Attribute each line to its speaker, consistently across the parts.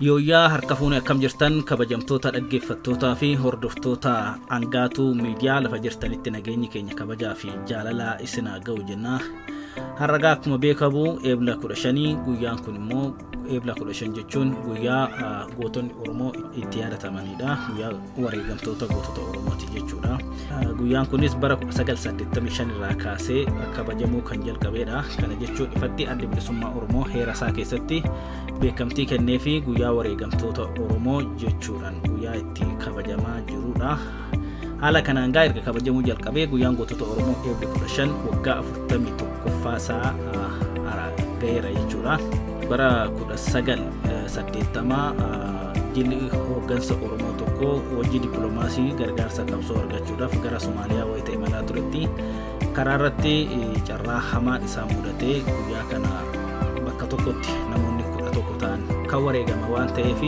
Speaker 1: Yooyyaa harka fuune, akkam jirtan kabajamtoota dhaggeeffattootaa fi hordoftoota Angaatuu Miidiyaa? Lafa jirtanitti nageenyi keenya kabajaa fi jaalalaa isinaa ga'u jenna. Har'agaa akkuma beekamu Eebla 15, guyyaan kun immoo Eebla 15 jechuun guyyaa gootonni Oromoo itti yaadatamanidha. Guyyaa wareegamtoota gootota Oromooti jechuudha. Guyyaan kunis bara 1985 irraa kaasee kabajamuu kan jalqabedha. Kana jechuun ifatti Addi Bilisummaa Oromoo heera isaa keessatti beekamtii kennee fi guyyaa wareegamtoota Oromoo jechuudhaan guyyaa itti kabajamaa jirudha. Haala kanaan gaa erga kabajamuu jalqabee guyyaan gootota Oromoo Eebli 15 waggaa 41ffaa isaa gaheera jechuudha. Bara 1980 jilli hooggansa Oromoo tokko hojii dippiloomaasii gargaarsa qabsoo argachuudhaaf gara Somaaliyaa wayita imalaa turetti karaa irratti carraa hamaan isaan mudatee guyyaa kana bakka tokkotti namoonni 11 ta'an kan wareegama waan ta'eef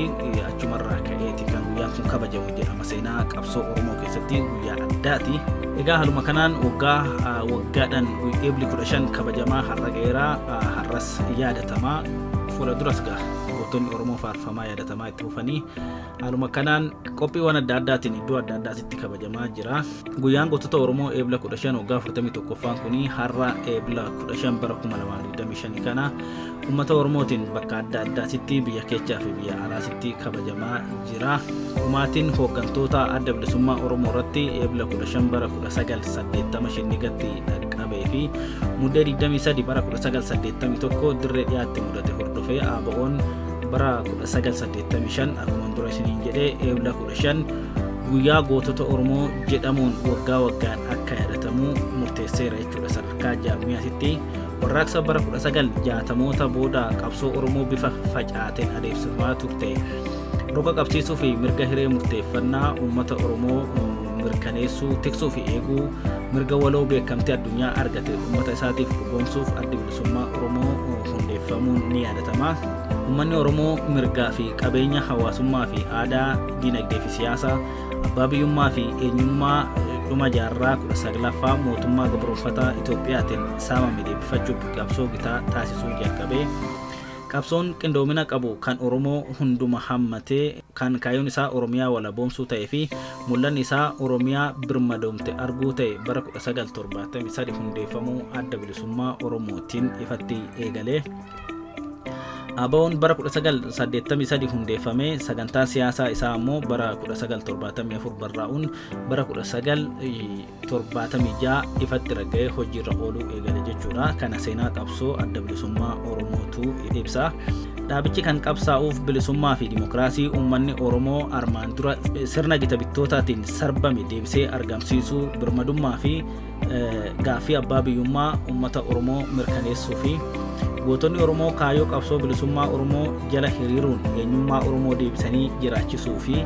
Speaker 1: achumarraa ka'eeti kan guyyaan kun kabajamu jedhama. Seenaa qabsoo Oromoo keessatti guyyaa addaati. Egaa haaluma kanaan waggaa waggaadhaan Eebli 15 kabajamaa har'a ga'eeraa, har'as yaadatamaa, fuula duras gaa gootonni Oromoo faarfamaa yaadatamaa itti fufanii haaluma kanaan qophiiwwan adda addaatiin iddoo adda addaatitti kabajamaa jira. Guyyaan gootota Oromoo Eebla 15 waggaa 41ffaan kun har'a Eebla 15 bara 2025 kana uummata Oromootiin bakka adda addaatitti biyya keessaa fi biyya alaatitti kabajamaa jira. Dhumaatiin hooggantoota Adda Bilisummaa Oromoo irratti Eebla 15 bara 1980 Shinnigatti dhaqqabee fi Muddee 23 bara 1981 Dirree Dhiyaatti mudate hordofee ABO'n bara 1985 akkuma dura isiniin jedhee Eebla 15 guyyaa gootota Oromoo jedhamuun waggaa waggaan akka yaadatamu murteesseera jechuudha sadarkaa jaarmiyaatitti. Warraaqsa bara 1960moota booda qabsoo Oromoo bifa facaateen adeemsifamaa turte roga qabsiisuu fi mirga hiree murteeffannaa uummata Oromoo mirkaneessuu, tiksuu fi eeguu, mirga waloo beekamtii addunyaa argate uummata isaatiif dhugoomsuuf Addi Bilisummaa Oromoo hundeeffamuun ni yaadatama. Uummanni Oromoo mirgaa fi qabeenya hawaasummaa fi aadaa, dinagdee fi siyaasa, abbaa biyyummaa fi eenyummaa dhuma jaarraa 19ffaa mootummaa gabroonfataa Itoophiyaatiin saamame deebifachuuf qabsoo gitaa taasisuu jalqabe. Qabsoon qindoomina qabu kan Oromoo hunduma hammatee, kan kaayyoon isaa Oromiyaa walaboomsuu ta'ee fi mul'anni isaa Oromiyaa birmadoomte arguu ta'e bara 1973 hundeeffamuu Adda Bilisummaa Oromootiin ifatti eegale. ABO'n bara 1983 hundeeffamee sagantaan siyaasaa isaa ammoo bara 1974 barraa'uun bara 1976 ifatti ragga'ee hojiirra ooluu eegale jechuudha. Kana seenaa qabsoo Adda Bilisummaa Oromootu ibsa. Dhaabichi kan qabsaa'uuf bilisummaa fi dimokiraasii uummanni Oromoo armaan dura sirna gita bittootaatiin sarbame deebisee argamsiisuu, birmadummaa fi gaaffii abbaa biyyummaa uummata Oromoo mirkaneessuu fi gootonni Oromoo kaayyoo qabsoo bilisummaa Oromoo jala hiriiruun eenyummaa Oromoo deebisanii jiraachisuu fi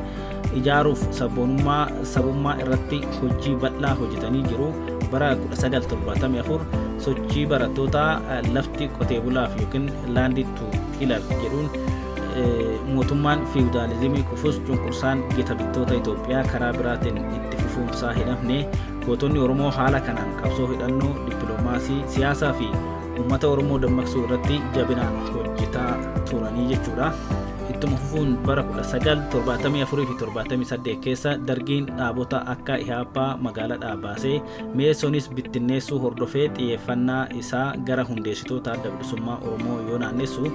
Speaker 1: ijaaruuf sabboonummaa sabummaa irratti hojii bal'aa hojjetanii jiru. Bara 1974 sochii barattootaa lafti qotee bulaaf yookiin "land to tiller" jedhuun mootummaan fiwudaalizimii kufus cunqursaan gita bittoota Itoophiyaa karaa biraatiin itti fufuunsaa hin hafne. Gootonni Oromoo haala kanaan qabsoo hidhannoo, dippiloomaasii, siyaasaa fi uummata Oromoo dammaqsuu irratti jabinaan hojjetaa turanii jechuudha. Ittuma fufuun bara 1974 fi 78 keessa Dargiin dhaabota akka Ihaappaa magaaladhaa baasee Meesoonis bittinneessuu hordofee xiyyeeffannaa isaa gara hundeessitoota Adda Bilisummaa Oromoo yoo naannessu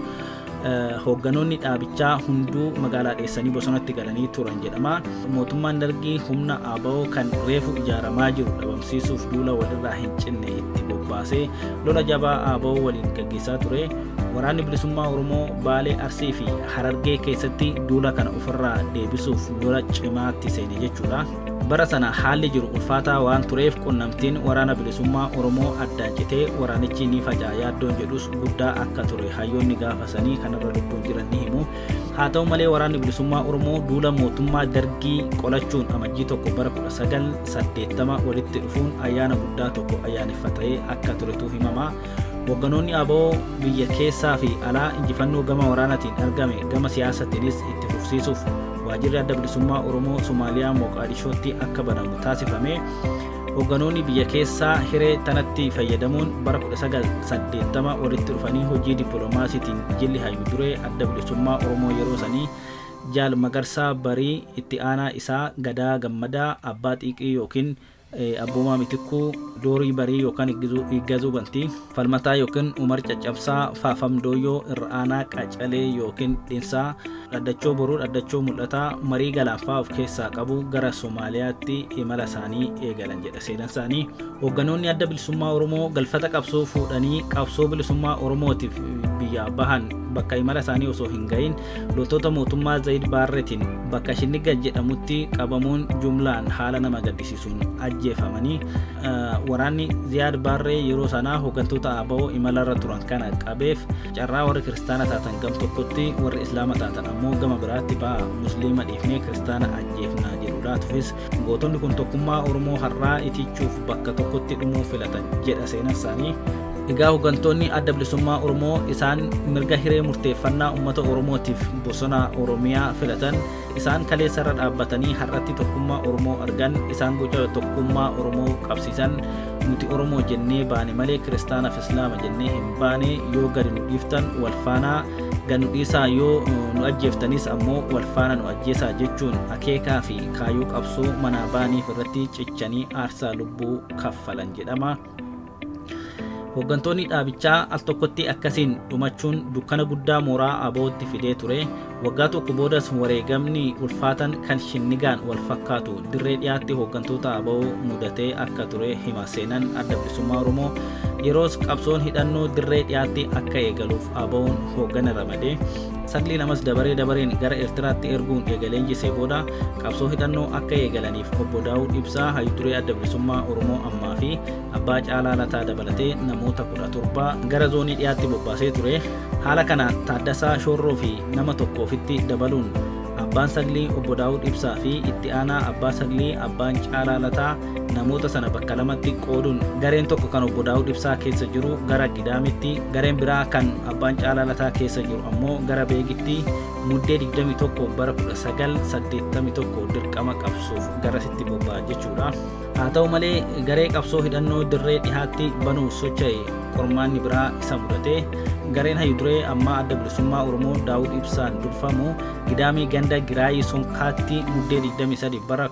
Speaker 1: hoogganoonni dhaabichaa hunduu magaalaa dheessanii bosonatti galanii turan jedhama. Mootummaan Dargii humna ABO kan reefu ijaaramaa jiru dhabamsiisuuf duula walirraa hin cinne itti bobbaasee lola jabaa ABO waliin gaggeessaa ture. Waraanni Bilisummaa Oromoo Baalee, Arsii fi Harargee keessatti duula kana ofirraa deebisuuf lola cimaatti seene jechuudha. Bara sana haalli jiru ulfaataa waan tureef qunnamtiin Waraana Bilisummaa Oromoo addaan citee waraanichi ni faca'a yaaddoon jedhus guddaa akka ture hayyoonni gaafa sanii kanarra lubbuun jiran ni himu. Haa ta'u malee, Waraanni Bilisummaa Oromoo duula mootummaa Dargii qolachuun Amajjii 1 bara 1980 walitti dhufuun ayyaana guddaa tokko ayyaaneffatee akka turetu himama. Hoogganoonni ABO biyya keessaa fi alaa injifannoo gama waraanaatiin argame gama siyaasatiinis itti fufsiisuuf waajirri Adda Bilisummaa Oromoo Somaaliyaa Moqaadishootti akka banamu taasifame. Hoogganoonni biyya keessaa hiree tanatti fayyadamuun bara 1980 walitti dhufanii hojii dippiloomaasiitiin jilli hayyu duree Adda Bilisummaa Oromoo yeroo sanii Jaal Magarsaa Barii, itti aanaa isaa Gadaa Gammadaa, Abbaa Xiiqii yookiin Abboomaa Mitikkuu, Doorii Barii yookaan Iggazuu Bantii, Falmataa yookiin Umar Caccabsaa, Faafam Dooyyoo, Irra Aanaa Qacalee yookiin Dhinsaa, Dhaddachoo Boruu, Dhaddachoo Mul'ataa, Marii Galaanfaa of keessaa qabu gara Somaaliyaatti imala isaanii eegalan jedha seenan isaanii. Hoogganoonni Adda Bilisummaa Oromoo galfata qabsoo fuudhanii qabsoo bilisummaa Oromootiif biyyaa bahan bakka imala isaanii osoo hin gahin loltoota mootummaa Zayid Baarreetiin bakka Shinniga jedhamutti qabamuun jumlaan haala nama gaddisiisuun ajjeefamanii. Waraanni Ziyaad Baarree yeroo sanaa hooggantoota ABO imalarra turan kana qabeef carraa warri kiristaana taatan gam tokkotti, warri islaama taatan ammoo gama biraatti ba'a, musliima dhiifnee kiristaana ajjeefnaa jedhu laatufis, gootonni kun tokkummaa Oromoo har'aa itichuuf bakka tokkotti dhumuu filatan jedha seenan isaanii. Egaa hooggantoonni Adda Bilisummaa Oromoo isaan mirga hiree murteeffannaa uummata Oromootiif bosona Oromiyaa filatan, isaan kaleessarra dhaabbatanii har'atti tokkummaa Oromoo argan, isaan guca tokkummaa Oromoo qabsiisan, nuti Oromoo jennee baane malee kiristaanaaf islaama jennee hin baane, yoo gadi nu dhiiftan wal faanaa gad nu dhiisaa, yoo nu ajjeeftanis ammoo wal faana nu ajjeesaa jechuun akeekaa fi kaayyoo qabsoo manaa baaniif irratti cichanii aarsaa lubbuu kaffalan jedhama. Hooggantoonni dhaabichaa al tokkotti akkasiin dhumachuun dukkana guddaa mooraa ABO'tti fidee ture. Waggaa tokko boodas wareegamni ulfaatan kan Shinnigaan wal fakkaatu dirree dhiyaatti hooggantoota ABO mudatee akka ture hima seenan Adda Bilisummaa Oromoo. Yeroos qabsoon hidhannoo dirree dhiyaatti akka eegaluuf ABO'n hooggana ramade. Saglii lamas dabaree dabareen gara Eertiraatti erguun eega leenjisee booda qabsoo hidhannoo akka eegalaniif obbo Daawud Ibsaa, hayyuduree Adda Bilisummaa Oromoo ammaa, fi Abbaa Caalaa Lataa dabalatee namoota 17 gara zoonii dhiyaatti bobbaasee ture. Haala kanaan Taaddasaa Shoorroo fi nama tokko ofitti dabaluun Abbaan Saglii obbo Daawud Ibsaa fi itti aanaa Abbaa Saglii Abbaan Caalaa Lataa namoota sana bakka lamatti qooduun gareen tokko kan obbo Daawud Ibsaa keessa jiru gara Gidaamitti, gareen biraa kan Abbaan Caalaa Lataa keessa jiru ammoo gara Beegitti Muddee 21 bara 1981 dirqama qabsoof garasitti bobba'an jechuudha. Haa ta'u malee, garee qabsoo hidhannoo dirree dhihaatti banuuf socho'e qormaanni biraa isa mudate. Gareen hayyuduree ammaa Adda Bilisummaa Oromoo Daawud Ibsaan durfamu Gidaamii ganda Giraayii Sonkaatti Muddee 23 bara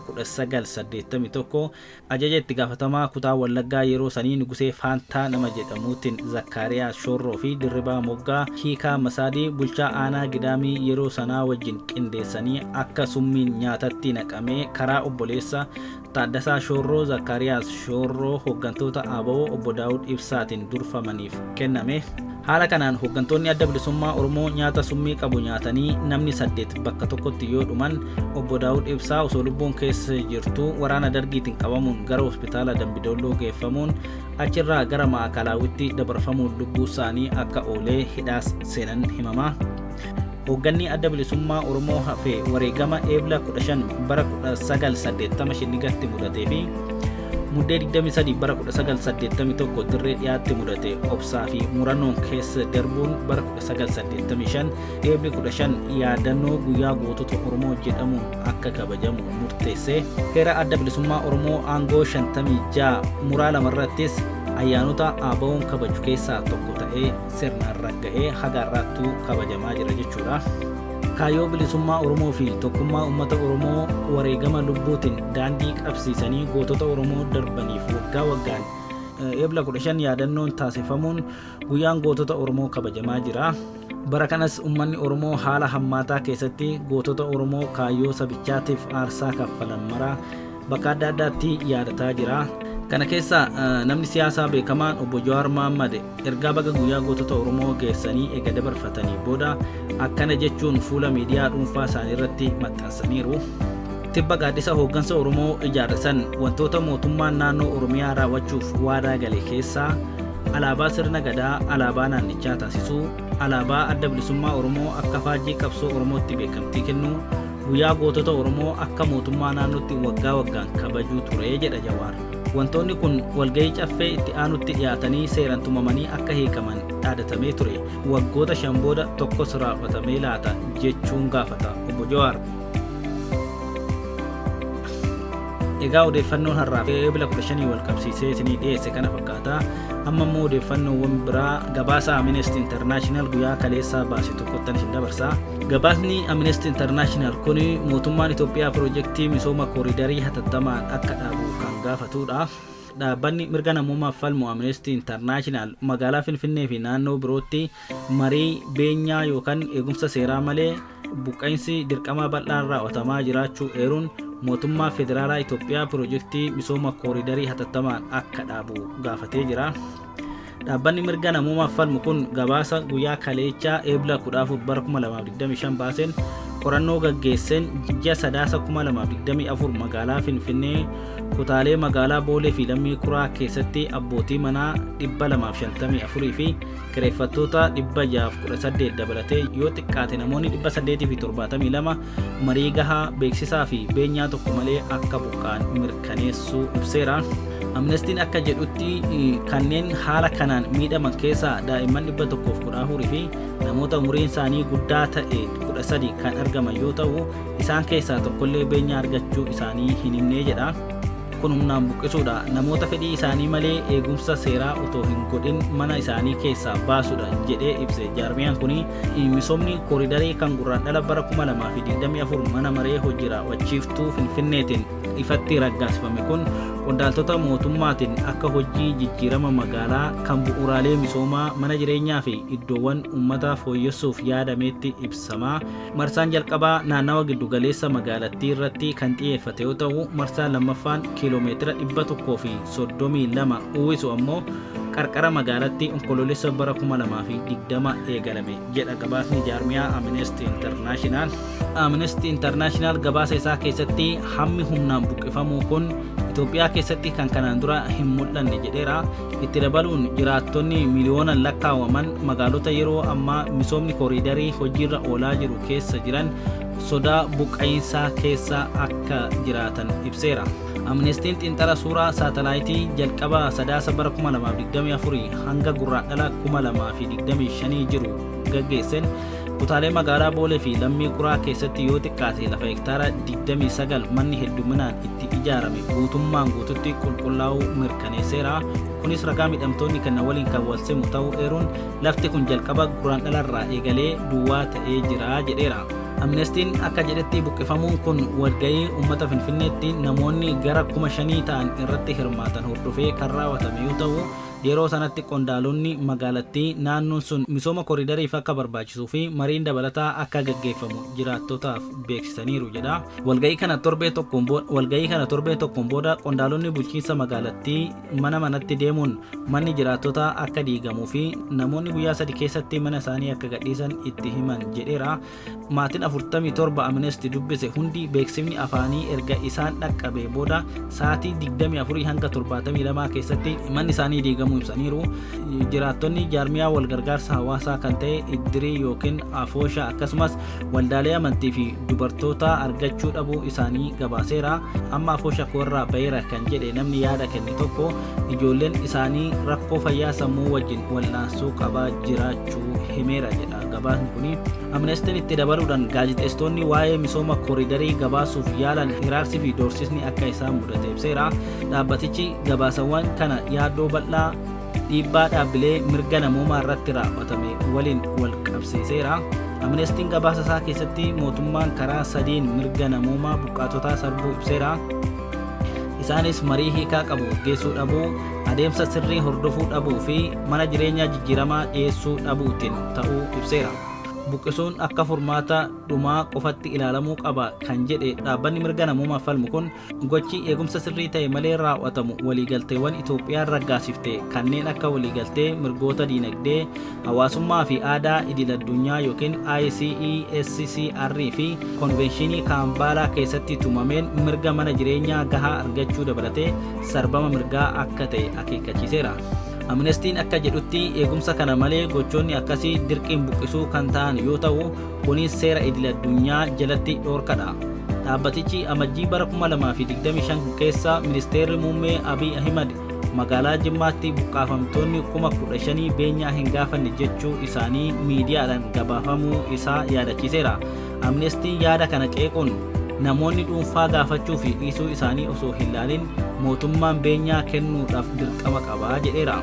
Speaker 1: 1981 ajaja itti gaafatamaa kutaa Wallaggaa yeroo sanii Nugusee Faantaa nama jedhamuutiin Zakkaariyaas Shoorroo fi Dirribaa Moggaa Hiikaa Masaadii bulchaa aanaa Gidaamii yeroo sanaa wajjin qindeessanii akka summiin nyaatatti naqamee karaa obboleessa Taaddasaa Shoorroo Zakkaariyaas Shoorroo hooggantoota ABO obbo Daawud Ibsaatiin durfamaniif kenname. Haala kanaan hooggantoonni Adda Bilisummaa Oromoo nyaata summii qabu nyaatanii namni 8 bakka tokkotti yoo dhuman, obbo Daawud Ibsaa osoo lubbuun keessa jirtu waraana Dargiitiin qabamuun gara hospitaala Dambidolloo geeffamuun achirraa gara Maakalaawwitti dabarfamuun lubbuu isaanii akka oolee hidhaas seenan himama. Hoogganni Adda Bilisummaa Oromoo hafe wareegama Eebla 15 bara 1980 Shinnigatti mudatee fi Muddee 23 bara 1981 dirree dhiyaatti mudate obsaa fi murannoon keessa darbuun bara 1985 Eebli 15 yaadannoo guyyaa gootota Oromoo jedhamuun akka kabajamu murteesse. Heera Adda Bilisummaa Oromoo aangoo 56 muraa lamarrattis ayyaanota ABO'n kabaju keessaa tokko ta'ee sirnaan ragga'ee haga har'aattuu kabajamaa jira jechuudha. Kaayyoo bilisummaa Oromoo fi tokkummaa uummata Oromoo wareegama lubbuutiin daandii qabsiisanii gootota Oromoo darbaniif waggaa waggaan Eebla 15 yaadannoon taasifamuun guyyaan gootota Oromoo kabajamaa jira. Bara kanas uummanni Oromoo haala hammaataa keessatti gootota Oromoo kaayyoo sabichaatiif aarsaa kaffalan maraa bakka adda addaatti yaadataa jira. Kana keessa namni siyaasaa beekamaan obbo Jawaar Mohammad ergaa baga guyyaa gootota Oromoo geessanii eega dabarfatanii booda akkana jechuun fuula miidiyaa dhuunfaa isaanii irratti maxxansaniiru. Tibba gaaddisa hooggansa Oromoo ijaarrisan wantoota mootummaan naannoo Oromiyaa raawwachuuf waadaa gale keessaa alaabaa sirna gadaa alaabaa naannichaa taasisuu, alaabaa Adda Bilisummaa Oromoo akka faajjii qabsoo Oromootti beekamtii kennuu, guyyaa gootota Oromoo akka mootummaa naannootti waggaa waggaan kabajuu ture jedha Jawaar. Wantoonni kun walgahii caffee itti aanutti dhiyaatanii seeran tumamanii akka hiikaman dhaadatamee ture. Waggoota 5 booda tokkos raawwatamee laata jechuun gaafata obbo Jawaar. Egaa odeeffannoon har'aaf Eebila 15 wal qabsiisee isinii dhiyeesse kana fakkaata. Amma immoo odeeffannoowwan biraa gabaasa Amnesty International guyyaa kaleessaa baase tokkottan isin dabarsa. Gabaasni Amnesty International kun mootummaan Itoophiyaa piroojeektii misooma kooriidarii hatattamaan akka dhaabu kan gaafatudha. Dhaabbanni mirga namoomaaf falmu Amnesty International magaalaa Finfinnee fi naannoo birootti marii beenyaa yookaan eegumsa seeraa malee buqqa'insi dirqamaa bal'aan raawwatamaa jiraachuu eeruun mootummaa federaalaa Itoophiyaa piroojeektii misooma kooriidarii hatattamaan akka dhaabu gaafatee jira. Dhaabbanni mirga namoomaaf falmu kun gabaasa guyyaa kaleechaa Eebla 14 bara 2025 baaseen qorannoo gaggeesseen ji'a Sadaasa 2024 magaalaa Finfinnee kutaalee magaalaa Boolee fi Lammii Kuraa keessatti abbootii manaa 254 fi kireeffattoota 618 dabalatee yoo xiqqaate namoonni 872 marii gahaa beeksisaa fi beenyaa tokko malee akka buqqa'an mirkaneessuu ibseera. Amnestiin akka jedhutti kanneen haala kanaan miidhaman keessaa daa'imman 114 fi namoota umuriin isaanii guddaa ta'e 13 kan argaman yoo ta'u, isaan keessaa tokkollee beenyaa argachuu isaanii hin himnee jedha. Kun humnaan buqqisuudha. Namoota fedhii isaanii malee eegumsa seeraa otoo hin godhin mana isaanii keessaa baasuudha jedhee ibse. Jaarmiyaan kun misoomni kooriidarii kan Gurraandhala bara 2024 mana maree hojii raawwachiiftuu Finfinneetiin ifatti raggaasifame kun qondaaltota mootummaatiin akka hojii jijjiirama magaalaa kan bu'uuraalee misoomaa mana jireenyaa fi iddoowwan uummataa fooyyessuuf yaadameetti ibsama. Marsaan jalqabaa naannawa giddugaleessa magaalattii irratti kan xiyyeeffate yoo ta'u, marsaan lammaffaan kiiloomeetira 132 uwwisu ammoo qarqara magaalatti Onkoloolessa bara 2020 eegalame jedha gabaasni jaarmiyaa Amnesty International. Amnesty International gabaasa isaa keessatti hammi humnaan buqqifamuu kun Itoophiyaa keessatti kan kanaan dura hin mul'anne jedheera. Itti dabaluun jiraattonni miliyoonaan lakkaa'aman magaalota yeroo ammaa misoomni kooriidarii hojiirra oolaa jiru keessa jiran sodaa buqqa'iinsaa keessa akka jiraatan ibseera. Amnestiin xiinxala suuraa saatalaayitii jalqaba Sadaasa bara 2024 hanga Gurraandhala 2025 jiru gaggeesseen kutaalee magaalaa Boolee fi Lammii Kuraa keessatti yoo xiqqaate lafa hektaara 29 manni hedduminaan itti ijaarame guutummaan guututti qulqullaa'uu mirkaneesseera. Kunis ragaa miidhamtoonni kennan waliin kan wal simu ta'uu eeruun lafti kun jalqaba Gurraandhalarraa eegalee duwwaa ta'ee jira jedheera. Amnestiin akka jedhetti buqqifamuun kun walga'ii uummata Finfinneetti namoonni gara 5,000 ta'an irratti hirmaatan hordofee kan raawwatame yoo ta'u, yeroo sanatti qondaalonni magaalattii naannoon sun misooma kooriidariif akka barbaachisuu fi mariin dabalataa akka gaggeeffamu jiraattotaaf beeksisaniiru jedha. Walga'ii kana torbee tokkoon booda walga'ii kana torbee tokkoon booda qondaalonni bulchiinsa magaalattii mana manatti deemuun manni jiraattotaa akka diigamuu fi namoonni guyyaa sadi keessatti mana isaanii akka gadhiisan itti himan jedheera. Maatiin 47 Amnesty dubbise hundi beeksifni afaanii erga isaan dhaqqabee booda sa'aatii 24 hanga 72 keessatti manni isaanii diigamuu ibsaniiru. Jiraattonni jaarmiyaa walgargaarsa hawaasaa kan ta'e iddirii yookiin afoosha akkasumas waldaalee amantii fi dubartoota argachuu dhabuu isaanii gabaaseera. Amma afoosha koorraa baheera kan jedhe namni yaada kenne tokko ijoolleen isaanii rakkoo fayyaa sammuu wajjin wal'aansoo qabaa jiraachuu himeera jedha gabaasni kuni. Amnestiin itti dabaluudhaan gaazexeessitoonni waa'ee misooma kooriidarii gabaasuuf yaalan hiraarsi fi doorsisni akka isaan mudate ibseera. Dhaabbatichi gabaasawwan kana yaaddoo bal'aa dhiibbaa dhaabbilee mirga namoomaa irratti raawwatame waliin wal qabsiiseera. Amnestiin gabaasa isaa keessatti mootummaan karaa sadiin mirga namoomaa buqqaatotaa sarbuu ibseera. Isaanis marii hiikaa qabu gaggeessuu dhabuu, adeemsa sirrii hordofuu dhabuu fi mana jireenyaa jijjiiramaa dhiyeessuu dhabuutiin ta'uu ibseera. Buqqisuun akka furmaata dhumaa qofatti ilaalamuu qaba kan jedhe dhaabbanni mirga namoomaaf falmu kun gochi eegumsa sirrii ta'e malee raawwatamu waliigalteewwan Itoophiyaan raggaasifte kanneen akka waliigaltee mirgoota diinagdee, hawaasummaa fi aadaa idil addunyaa yookiin ICESCR fi konvenshinii Kaampaalaa keessatti tumameen mirga mana jireenyaa gahaa argachuu dabalatee sarbama mirgaa akka ta'e akeekkachiiseera. Amnestiin akka jedhutti eegumsa kana malee gochoonni akkasii dirqiin buqqisuu kan ta'an yoo ta'u, kunis seera idil addunyaa jalatti dhoorkadha. Dhaabbatichi amajjii bara 2025 keessa ministeerri muummee Abiy Ahimad magaalaa Jimmaatti buqqaafamtoonni 15,000 beenyaa hin gaafanne jechuu isaanii miidiyaadhaan gabaafamuu isaa yaadachiiseera. Amnestiin yaada kana qeequun Namoonni dhuunfaa gaafachuu fi dhiisuu isaanii osoo hin laalin mootummaan beenyaa kennuudhaaf dirqama qaba jedheera.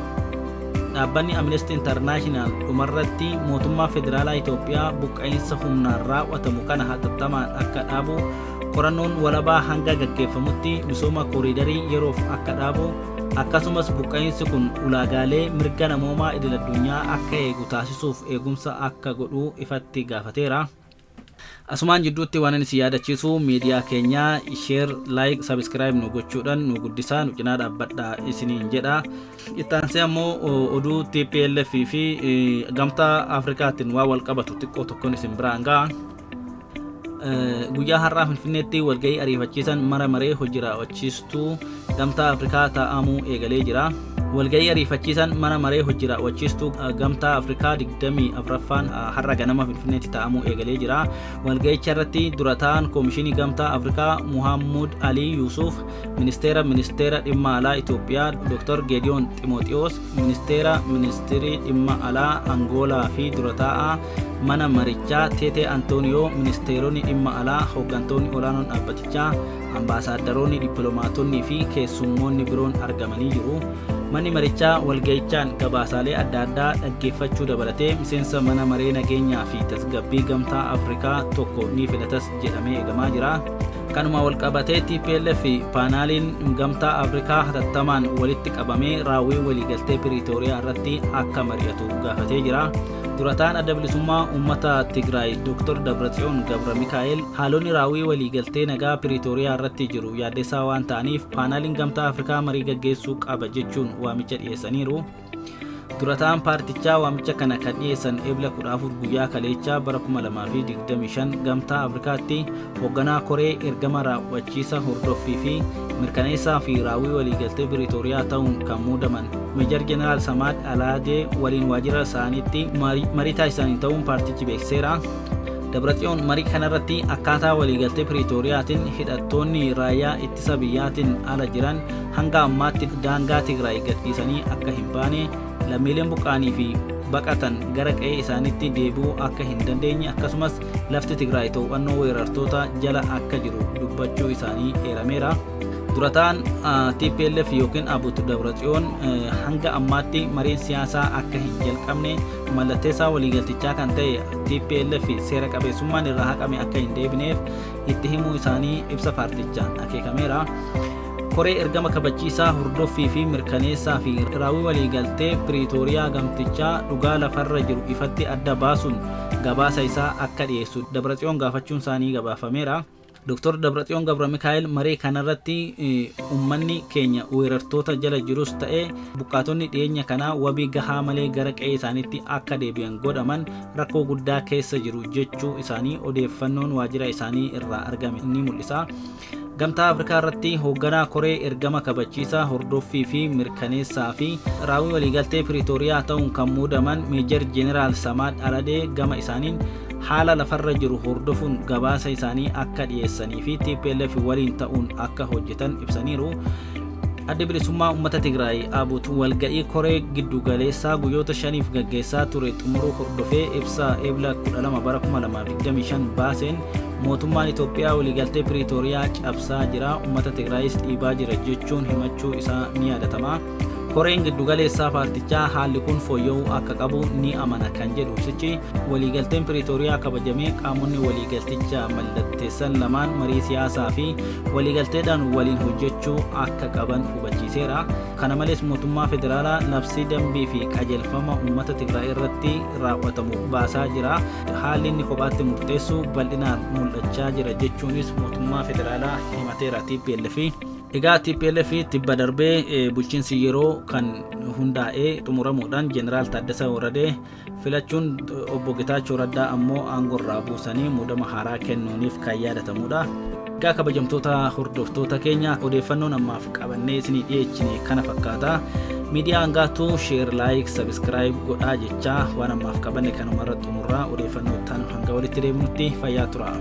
Speaker 1: Dhaabbanni Amnesty International dhumarratti mootummaa federaalaa Itoophiyaa buqqa'iinsa humnaan raawwatamu kana hatattamaan akka dhaabu, qorannoon walabaa hanga gaggeeffamutti misooma kooriidarii yeroof akka dhaabu, akkasumas buqqa'iinsi kun ulaagaalee mirga namoomaa idil addunyaa akka eegu taasisuuf eegumsa akka godhu ifatti gaafateera. Asumaan jidduutti waan inni si yaadachiisu, miidiyaa keenya share, like, subscribe nu gochuudhaan nu guddisaa, nu cinaa dhaabbadhaa isiniin jedha. Ittaansee ammoo oduu TPLF fi Gamtaa Afrikaatiin waa wal qabatu xiqqoo tokkoon isin biraan ga'a. Guyyaa har'aa Finfinneetti walgahii ariifachiisan mara maree hojii raawwachiistuu Gamtaa Afrikaa taa'amuu eegalee jira. Walgahii ariifachiisan mana maree hojii raawwachiistuu Gamtaa Afrikaa 24ffaan har'a ganama Finfinneetti taa'amuu eegalee jira. Walgahicha irratti dura ta'an Koomishinii Gamtaa Afrikaa Muhammud Ali Yuusuf, Ministeera Dhimma Alaa Itoophiyaa Dr. Geediyoon Ximooxiyoos, Ministeera Ministirii Dhimma Alaa Angoolaa fi dura taa'aa mana marichaa Teetee Antooniyoo, ministeeronni dhimma alaa, hooggantoonni olaanoon dhaabbatichaa, ambaasaadaroonni, dippiloomaatonnii fi keessummoonni biroon argamanii jiru. Manni marichaa walgahichaan gabaasaalee adda addaa dhaggeeffachuu dabalatee miseensa mana maree nageenyaa fi tasgabbii Gamtaa Afrikaa tokko ni filatas jedhamee eegamaa jira. Kanuma walqabatee TPLF paanaaliin Gamtaa Afrikaa hatattamaan walitti qabamee raawwii waliigaltee Piriitooriyaa irratti akka mari'atu gaafatee jira. Durataan Adda Bilisummaa Uummata Tigraay Dr. Dabratsiyoon Gabra Mikaa'el haalonni raawwii waliigaltee nagaa Piriitooriyaa irratti jiru yaaddessaa waan ta'aniif paanaaliin Gamtaa Afrikaa marii gaggeessuu qaba jechuun waamicha dhiyeessaniiru. Durataan paartichaa waamicha kana kan dhiyeessan Ebla 14 guyyaa kaleechaa bara 2025 Gamtaa Afrikaatti hoogganaa koree ergama raawwachiisa hordoffii fi mirkaneessaa fi raawwii waliigaltee Piriitooriyaa ta'uun kan muudaman Meejar Jeneraal Samaad Alaadee waliin waajjira isaaniitti marii taasisaniin ta'uun paartichi beeksiseera. Dabratsiyoon marii kanarratti akkaataa waliigaltee Piriitooriyaatiin hidhattoonni raayyaa ittisa biyyaatiin ala jiran hanga ammaatti daangaa Tigraay gadhiisanii akka hin baane, lammiileen buqqaanii fi baqatan gara qe'ee isaaniitti deebi'uu akka hin dandeenye, akkasumas lafti Tigraay to'annoo weerartoota jala akka jiru dubbachuu isaanii eerameera. Durataan TPLF yookiin Abut Dabratsiyoon hanga ammaatti mariin siyaasaa akka hin jalqabne, mallatteessaa waliigaltichaa kan ta'e TPLF seera qabeessummaan irraa haqame akka hin deebineef itti himuu isaanii ibsa paartichaan akeekameera. Koree ergama kabachiisaa hordoffii fi mirkaneessaa fi raawwii waliigaltee Piriitooriyaa gamtichaa dhugaa lafarra jiru ifatti adda baasuun gabaasa isaa akka dhiyeessu Dabratsiyoon gaafachuun isaanii gabaafameera. Dr. Dabratsiyoon Gabra Mikaa'el marii kanarratti uummanni keenya weerartoota jala jirus ta'e buqqaatonni dhiyeenya kanaa wabii gahaa malee gara qe'ee isaaniitti akka deebi'an godhaman rakkoo guddaa keessa jiru jechuu isaanii odeeffannoon waajjira isaanii irraa argame ni mul'isa. Gamtaa Afrikaa irratti hoogganaa koree ergama kabachiisaa hordoffii fi mirkaneessaa fi raawwii waliigaltee Piriitooriyaa ta'uun kan muudaman Meejar Jeneraal Samaad Aladee gama isaaniin haala lafarra jiru hordofuun gabaasa isaanii akka dhiyeessanii fi TPLF waliin ta'uun akka hojjetan ibsaniiru. Adda Bilisummaa Uummata Tigraay ABUT walga'ii koree giddugaleessaa guyyoota 5f gaggeessaa ture xumuruu hordofee ibsa Ebla 12 bara 2025 baaseen mootummaan Itoophiyaa waliigaltee Piriitooriyaa cabsaa jira, uummata Tigraayis dhiibaa jira jechuun himachuu isaa ni yaadatama. Koreen giddugaleessaa paartichaa haalli kun fooyya'uu akka qabu ni amana kan jedhu ibsichi, waliigalteen Piriitooriyaa kabajamee qaamonni waliigalticha mallatteessan lamaan marii siyaasaa fi waliigalteedhaan waliin hojjechuu akka qaban hubachiiseera. Kana malees mootummaa federaalaa labsii dambii fi qajeelfama uummata Tigraay irratti raawwatamu baasaa jira. Haalli inni kophaatti murteessu bal'inaan mul'achaa jira jechuunis mootummaa federaalaa himateera TPLF. Egaa TPLF tibba darbee bulchiinsi yeroo kan hundaa'ee xumuramuudhaan Jeneraal Taaddasaa Warradee filachuun obbo Getaachoo Raddaa ammoo aangorraa buusanii muudama haaraa kennuuniif kan yaadatamudha. Egaa kabajamtoota hordoftoota keenya, odeeffannoon ammaaf qabannee isinii dhiyeechine kana fakkaata. Miidiyaa Hangaatuu share, like, subscribe godhaa jechaa waan ammaaf qabanne kanuma irratti xumurraa. Odeeffannoo tan hanga walitti deebinutti fayyaa tura.